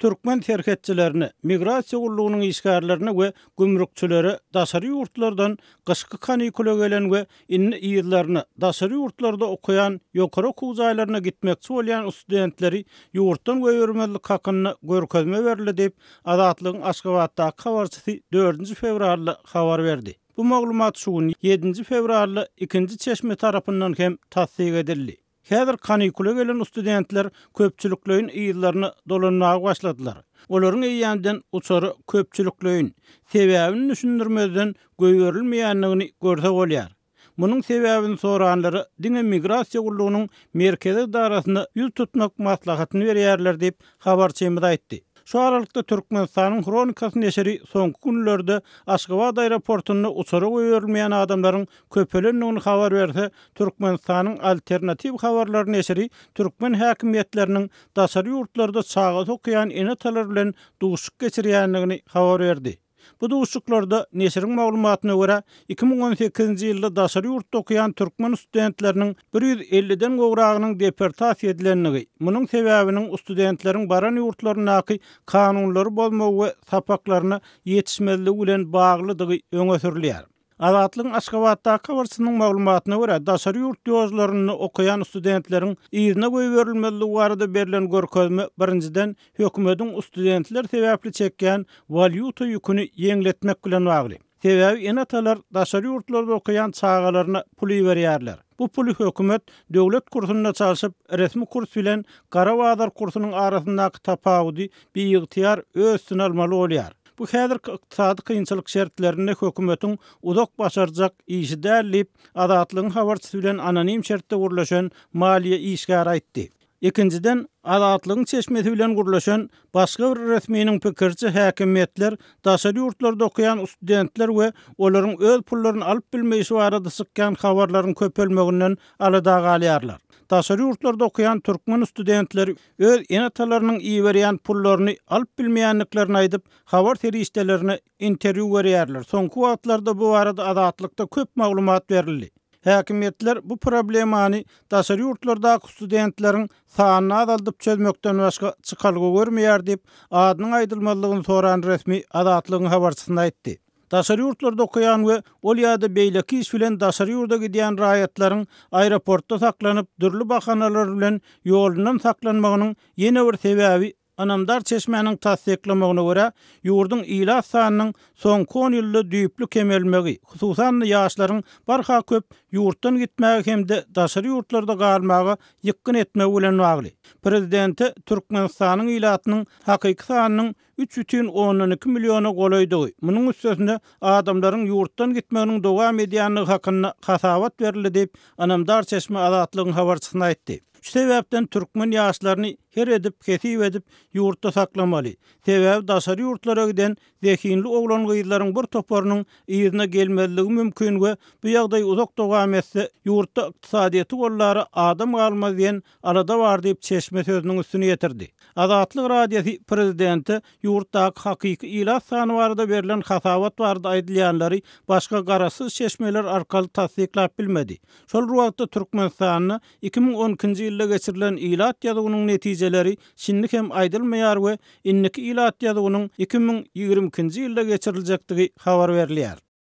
Türkmen serhetçilerine, migrasiýa gullugynyň işgärlerine we gümrükçilere daşary ýurtlardan gyşky kanikula gelen we indi yzlaryna, daşary ýurtlarda okaýan ýokary okuw jaýlaryna gitmekçi bolýan studentleri ýurtdan goýbermezlik hakynda görkezme berildi diýip, Azatlygyň Aşgabatdaky habarçysy dördünji fewralda habar berdi. Bu maglumat şu gün, ýedinji fewralda ikinji çeşme tarapyndan hem tassyk edildi. Häzir kanikula gelen studentler köpçülikleýin yzlaryna dolanmaga başladylar. Olaryň eýýämden uçara köpçülikleýin, sebäbini düşündirmezden goýberilmeýändigini görse bolýar. Munuň sebäbini soranlara diňe Migrasiýa gullugynyň merkezi edarasyna ýüz tutmak maslahatyny berýärler diýip, habarçymyz aýtdy. Şu aralykda, Türkmenistanyň Hronikasy neşiri soňky günlerde Aşgabat aeroportunda uçara goýberilmeýän adamlaryň köpelendigini habar berse, Türkmenistanyň Alternatiw habarlary neşiri türkmen häkimiýetleriniň daşary ýurtlarda çagasy okaýan ene-atalar bilen duşuşyk geçirýändigini habar berdi. Bu duşuşyklarda, neşiriň maglumatyna görä, 2018-nji ýylda daşary ýurtda okaýan türkmen studentleriniň bir 150-den gowragynyň deportasiýa edilendigi, munuň sebäbiniň studentleriň baran ýurtlaryndaky kanunlary bozmagy we sapaklaryna ýetişmezligi bilen baglydygy öňe sürülýär. Azatlygyň Aşgabatdaky habarçysynyň maglumatyna görä, daşary ýurt ýožlarynda okaýan studentleriň yzyna goýberilmezligi barada berlen görkezme, birinjiden, hökümetiň studentler sebäpli çekýän walýuta ýüküni ýeňletmek bilen bagly. Sebäbi ene-atalar daşary ýurtlarda okaýan çagalaryna pul iberýärler. Bu puly hökümet döwlet kursunda çalşyp, resmi kurs bilen gara bazar kursunyň arasyndaky tapawudy biygtyýar öz üstüne almaly bolýar. Bu häzirki ykdysady kynçylyk şertlerinde hökümetiň uzak başarjak işi däl diýip, Azatlygyň habarçysy bilen anonim şertde gürleşen maliýe işgäri aýtdy. Ikinjiden, Azatlygyň çeşmesi bilen gürleşen başga bir resminiň pikiriçe, häkimiýetler daşary ýurtlarda okaýan studentler we olaryň öz pullaryny alyp bilmeýşi barada çykýan habarlaryň köpelmeginden alada galýarlar. Daşary ýurtlarda okaýan türkmen studentleri öz ene-atalarynyň iberýän pullaryny alyp bilmeýändiklerini aýdyp, habar serişdelerine interwýu berýärler. Soňky wagtlarda bu barada Azatlykda köp maglumat berildi. Häkimiýetler bu problemany daşary ýurtlardaky studentleriň sanyny azaldyp çözmekden başga çykalga görmeýär diýip, adynyň aýdylmazlygyny soran resmi Azatlygyň habarçysyna aýtdy. Daşary ýurtlarda okaýan we ol ýa-da beýleki iş bilen daşary ýurda gidýän raýatlaryň aeroportda saklanyp, dürli bahanalar bilen ýolundan saklanmagynyň ýene bir sebäbi, ynamdar çeşmäniň tassyklamagyna görä, ýurduň ilat sanynyň soňky on ýylda düýpli kemelmegi, hususan-da ýaşlaryň barha köp ýurtdan gitmäge hem-de daşary ýurtlarda galmaga ýykgyn etmegi bilen bagly. Prezidente Türkmenistanyň ilatynyň hakyky sanynyň 3,2 milliona golaýdygy, munuň üstesine, adamlaryň ýurtdan gitmeginiň dowam edýändigi hakynda hasabat berildi diýip, ynamdar çeşme Azatlygyň habarçysyna aýtdy. Şu sebäpden türkmen ýaşlaryny her edip, hesip edip, ýurtda saklamaly. Sebäbi daşary ýurtlara giden zehinli oglan-gyzlaryň bir toparynyň yzyna gelmezligi mümkin we bu ýagdaý uzak dowam etse, ýurtda ykdysadyýeti gollara adam galmaz diýen alada bar diýip, çeşme sözüniň üstüni ýetirdi. Azatlyk Radiosy prezidente ýurtdaky hakyky ilat sany barada berlen hasabat barada aýdylýanlary başga garaşsyz çeşmeler arkaly tassyklap bilmedi. Şol bir wagtda Türkmenistanda 2012-nji ýylda geçirilen ilat ýazuwynyň netijeleri şindi hem aýdylmaýar we indiki ilat ýazuwynyň 2022-nji ýylda geçiriljekdigi habar berilýär.